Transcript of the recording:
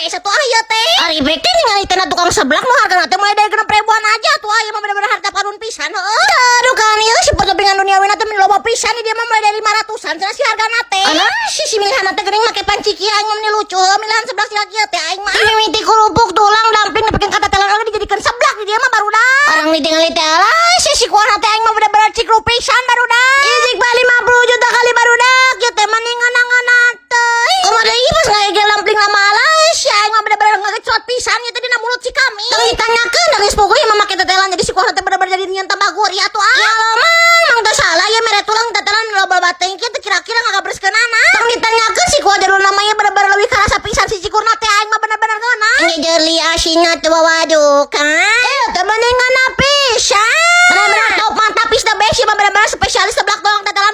PS atuh ah ieu teh. Ari bek teh ningali teh tukang seblak nu hargana teh mulai dari 6 ribuan aja tuh ah, ieu mah bener-bener harta karun pisan heuh. Aduh kan ieu si pertopingan duniawi teh meni loba pisan, dia mah mulai dari 500-an cenah si hargana teh. Alah, si si milihan teh geuning make panci kieu, aing mah meni lucu heuh milihan seblak sia kieu teh aing mah. Mimiti kerupuk tulang dumpling nepikeun ka tetelan oge dijadikeun seblak di dieu mah, barudak. Orang ditinggali teh alah si si kuahna teh aing mah bener-bener cikru pisan, barudak. Ijik ba 50 juta kali, barudak. Ieu teh mending ngeunah teh. Kumaha deui pas ngagegel dumpling lama alah si aing mah bener-bener ngagecot pisan ieu teh dina mulut si kami. Teu ditanyakeun da geus pogoy mah make tetelan, jadi si kuahna teh bener-bener jadi nyeun tambah gurih atuh ah. Ya Allah mang, mang teu salah ya mere tulang tetelan loba bateng kieu teh kira-kira ngagabreskeunana. Tong ditanyakeun si kuah jero namanya bener-bener leuwih karasa pisan si cikurna teh, aing mah bener-bener ngeunah. Ini jeli asinna teh waduh kan. Eh, teh mending